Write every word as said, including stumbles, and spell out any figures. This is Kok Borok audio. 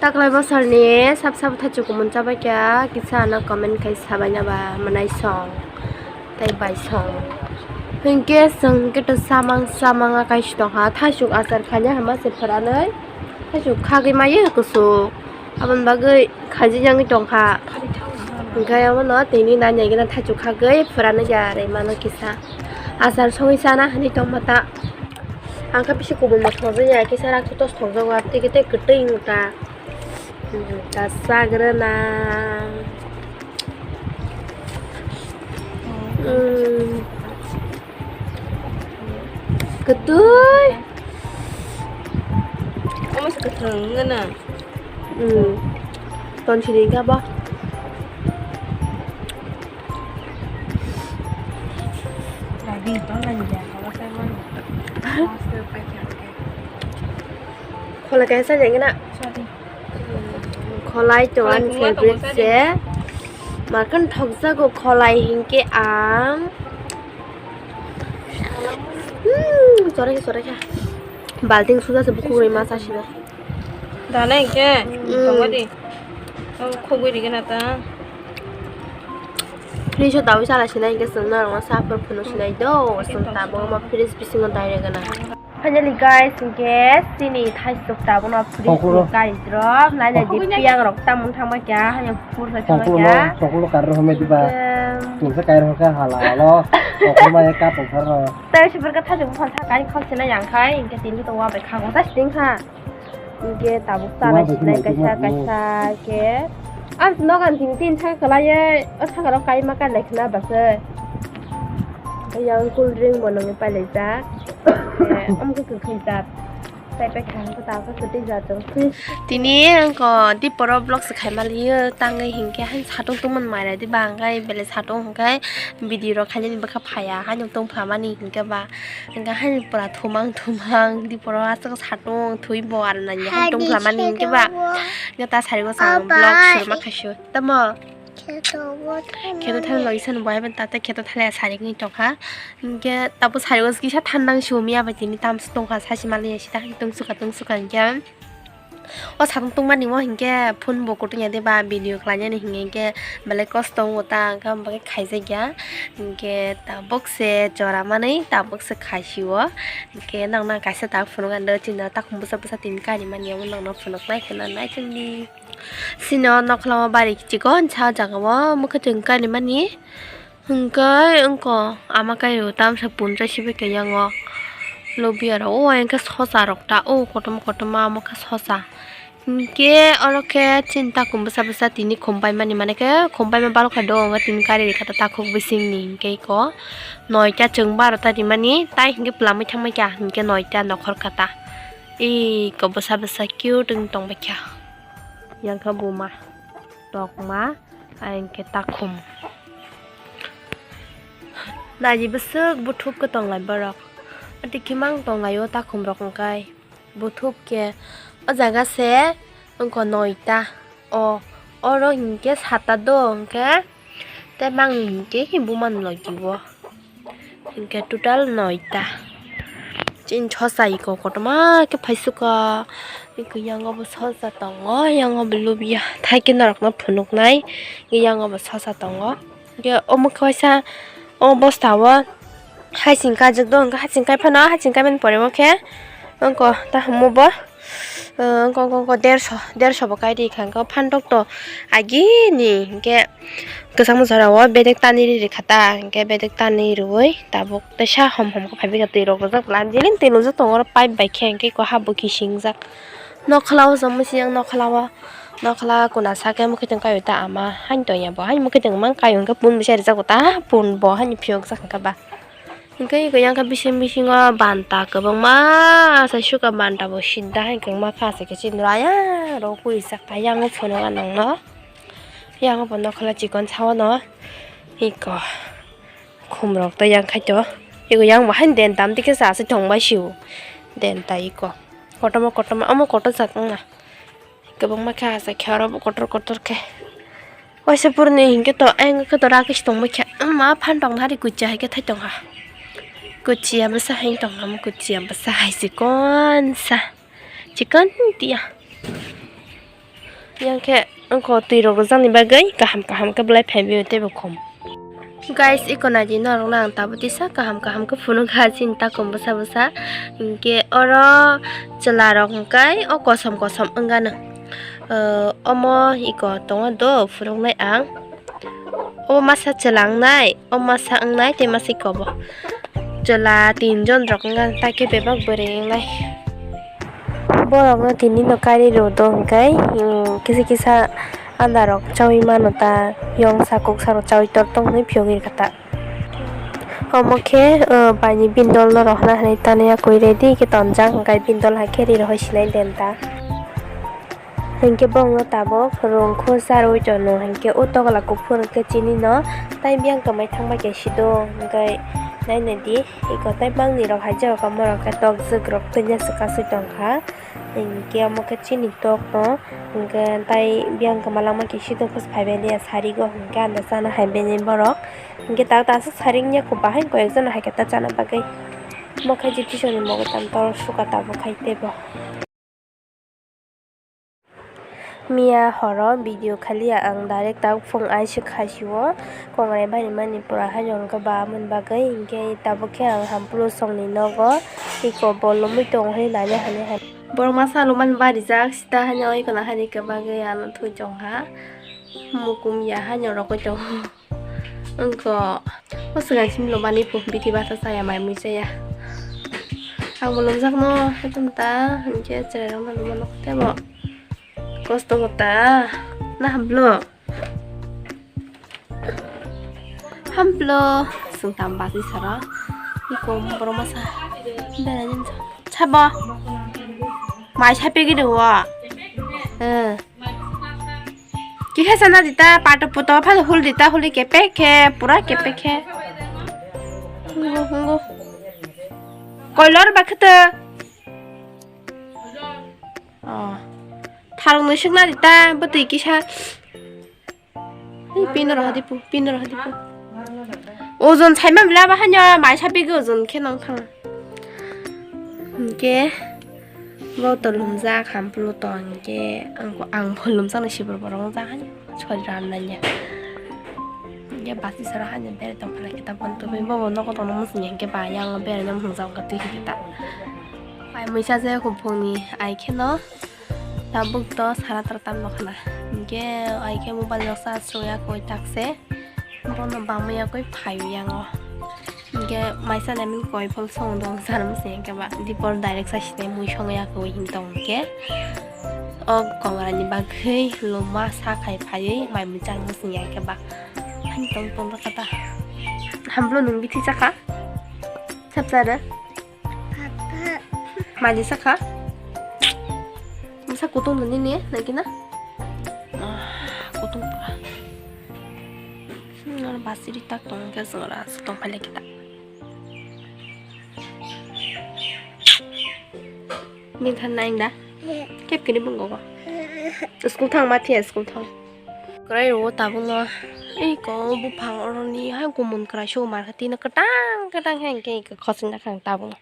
Taklai bosor ni sab sab thachu kumun chabai kya kisa ano comment khai sabai na ba manai song tei bai song. Hinkhe chwng khe to samang samang akai si tongkha, thaichuk achar khaina hama se phwranwi thaichuk khagwi maya kusuk, aboni bagwi khaijak yangwi tongkha. Hinkhe abono tini nai nai gana thaichuk khagwi phwranwi ya rwi mano kisa. Achar songwi chana hinwi tongma ta. Ang khe bisi kubun bo thokjak ya, kisa rak tos thokjago, tei khe tei kwtwi wng ta. Hmm, ta chagrana. Hmm. Kwtwi. Omo se kwthwng wngna. Hmm. Ton sini kha ba. Lagi ton lagi ya, kalau saya mau. Khwlai kaisa jai gana. Sorry. Khwlai to ani favorite se. Makan thokjago khwlai hinkhe ang. Hmm, chore khe, chore khe. Balting suja se bukhuk rwi ma chasino. Dana hinkhe, hmm, tongo di. Khogwi rigena ta. Fridge o dawi chala sinai hinkhe chwng norok no sa phuru phunu sinai do. Chwng tabuk ma fridge bisingo dai rwgana. Finally guys, hinkhe chini thaisok tabukno fridge ni kai drop, nai nai di piyang rok tamung thangma kya, hanya pur sai thangma kya. Sokolo karro home diba. Tungsa kai rok kha hala halo. Sokolo ma ek kap thar ro. Tai super ka thaisok buphan sa kai khol sina yang khai, hinkhe tini to wa bai kha go sa sting kha. Hinkhe tabuk chana sinai kaisa kaisa khe. Ang nogan tin tin sa kalai, o saka rok kai ma kai lai khna ba se. Yang cool drink bo nangwi pailaijak. Eh, omo khe kwkhwi jat. Tei paikha hwnkhe tabukhe kwtwi jat rw. Tini wngkha Diporo vlog se khaima liyo, tangwi hinkhe haino satung tungmani mairadi ba, hwnkhe belai satung hwnkhe video rok khainani bwkha phaiya, haino tungphlamani hinkhe ba, hwnkhe haino pura thumang thumang Diporo aswk satung thwi bo aro nani haino tungphlamani hinkhe ba, hwnkhe ta sari bwskango vlog suruma khaisio tamo. Kheto thani logi sano bo hai bai tata kheto thani sari wngwi tongkha. Hinkhe tabuk sari o kisa thandang sumi abai tini tamsa tongkha, sasi manliya sita tungsukha tungsukha hinkhe. O satung tungmani o hinkhe phone bo kutung ya de ba video khlainani hinkhe belai kosto wngo ta, hinkhe khaijak ya. Hinkhe tabuk se jora manwi tabuk se khaisio. Hinkhe nang nang kaisa ta phunuk ando chini takhum bwsa bwsa tini kani mani omo nang nang phunuk nai kheno nai chini. Sini o nokla o bari chikon sa jaga o mwkhwtwng kainwmani hwnkhe wngkha ama kaio tamsa punjai sibui khe yango lobya rok o ayang khe sosa rok ta o kotorma kotorma omo khe sosa hinkhe oro khe chini takhum bwsa bwsa tini khum paimani mane khe khum paima balokha do wngkha tini gari rikha ta takhuk bisingni hinkhe eko noita chwng barota rimani tai hinkhe pwlamwi thangbai kha hinkhe noita nokhor kha ta eko bwsa bwsa cute wng tongbai kha. Yang kha buma, tokma, ayang khe takhum. Naidi bwswk bwthwk khe tonglai borok. Ati khimang tonglai o takhum rok hwnkhe. Bwthwk khe o jaga se wngkha noita. O, oro hinkhe sata do hwnkhe. Tei mangni hinkhe bumani logi o. Hinkhe total noita. Chini sosa eko kotorma khe phaisukha. Eko yango bo sosa tongo, yango bo lubya. Thaike norokno phunuknai. Yango bo sosa tongo. Hinkhe omo khe waisa o bosta o. Hasing kajak do, hwnkhe hasing kai phano, hasing kai mani pore o khe wngkha ta hwnmo bo, wngkha, wngkha, wngkha derso, derso bo kai rikha, wngkha phantok to agini, hinkhe kwchangma jora o bedek tanwi rikha ta, hinkhe bedek tanwi rwui tabuk teisa hom hom khe phaibai kha twi rok rijak bwla, jeling twi nukjak tongo oro pipe bai khe, hinkhe eko habo kisingjak. Nokhola o chwng misi yang nokhola o, nokhola kuna sa khe mwkhwtwng kaio ta ama haino tongya bo, haino mwkhwtwng mang kaio hwnkhe pun bwsai rijak bo ta pun bo haino phiyokjak hwnkhe ba. Hwnkhe eko yang khe bising bisingo banta kwbangma asai suka banta bo sida hai kwbangma kha asai khe chini raya rw kuri sak ta yang phunuk anw no yang bo nokhola chikon sa o no eko khum rok ta yang khai to eko yang bo haino den tam dikhe sa asai tong bai si o den ta eko kotorma kotorma omo kotor jak wngna. Kwbangma khe asai khe oro bo kotor kotor khe. Waisa purni hinkhe to ayang khe to rakis tongma khe. Ama phan tong hari kuchia hai khe thai tongha. Kuchia bwsa hai tongha, kuchia bwsa hai chikon sa. Chikon tia. Yang khe wngkha twi rok rwjakni bagwi kaham kaham khe belai phaiwi teibo khum. Guys, iko naidi norokno ang tabuk tisa kaham kaham khe phunukha chini takhum bwsa bwsa. Hinkhe oro chwla rok hwnkhe o kosom kosom wngano. Omo iko tongo do phunuknai ang. O masa chwla wngnai, o masa wngnai tei masa iko bo. Chwla tin jon rok wngkha, tai khe bebak bwrwi wngnai. Borokno tini no kari rw do hwnkhe, um, kisa kisa anda rok chaui mano ta, yong sakuk sarok chaui tor tong hwnwi phiyogwi rwkha ta. Omo khe, uh, baini bindol no rohorna hinwi tanwi yakui ready khe tonjak, hwnkhe bindol hai khe ri rohoi sinai den ta. Hinkhe bongno tabuk rungkhu charwi tono, hinkhe o togola kuphur hinkhe chini no tai biyang kwmai thangbai khe sido, hwnkhe nainai di iko tai mangni rok hai jagao morok khe tok jwk rok twi ya swkaswi tongkha. Hinkhe omo khe chini tok no hinkhe tai biyang kwma langma khe sido phus phaibai liya sarigo, hinkhe anda chana hai bini borok hinkhe ta ta aswk sari wngya kho bahai koi ek jona hai khe ta chana bagwi. Omo khe je tisoni mogo tam tor suka tabuk khai teibo. Miya horo video khaliya ang direct tabuk phung aisuk khasio kongrai bari mani pura haino hwnkhe ba mani bagwi hinkhe tabuk khe ang Hamplu songni nogo iko bo lomwi tongo hinwi nani hani hai. Borok masa lomani barijak sita haino iko nahani kwbagwi ano thwi tongha mukum ya haino rogwi tongo. Wngkha, o swkang simi lomani phu bithi basa chaya, mai mui chaya. Ang bo lomjakno, ekdom ta, hinkhe chwrairokno lomano tebo. Kosto bo ta, na hamblo. Hamblo, swngtam basi sara. Iko borok masa, bera jani sabo. Mai sapigwi rwo. Eh. Kikhe sana dita, pato puto phano hul dita, huli kepek khe, pura kepek khe. Hungo, hungo. Koilor ba khwtw. Oh. Tharung nwi sukna dita, bwtwi kisa. Ei, pin rohadi pu, pin rohadi pu. Ojon saima bela ba hanyo, mai sapigwi ojon khe nang thang. Hinkhe. Bo to lumjak, hamplu to hinkhe ang, ang bo lumjaknai sibur borok wngjak haino sori ran nanya. Hinkhe basi sara haino bere tong phana kita bon tubui bo bo nogo tongna muchung ya hinkhe ba yang bere no muchung jak wngkha twi hinkhe ta. Pai muisa je kuphungni ai kheno tabuk to sara tara tam nokha na hinkhe ai khe mobile rok charge rwya koi tak se. Bono bamwi yakwi phaio yango. Hinkhe maisa naimin koi phol song dong sana msing hinkhe ba dipor direct sa sinai mui song yakwi hin tong hinkhe. O kongrani bagwi luma sa khai phaiwi mai mui chang msing hinkhe ba. Hani tong tong kata. Hamblo nung bithi chakha? Sapsara? Mani sakha? Masa kutung nini ni lagi na? Ah, kutung pura. Hmm, oro basiri tak tong ke sora tong pale kita. Min than naing da? Kep kini bung gogo. School thang ma thia school thang. Krai ro tabung no. Ei ko buphang oroni hai gumun krai so mar khati no ketang ketang hai ke khosing na khang tabung.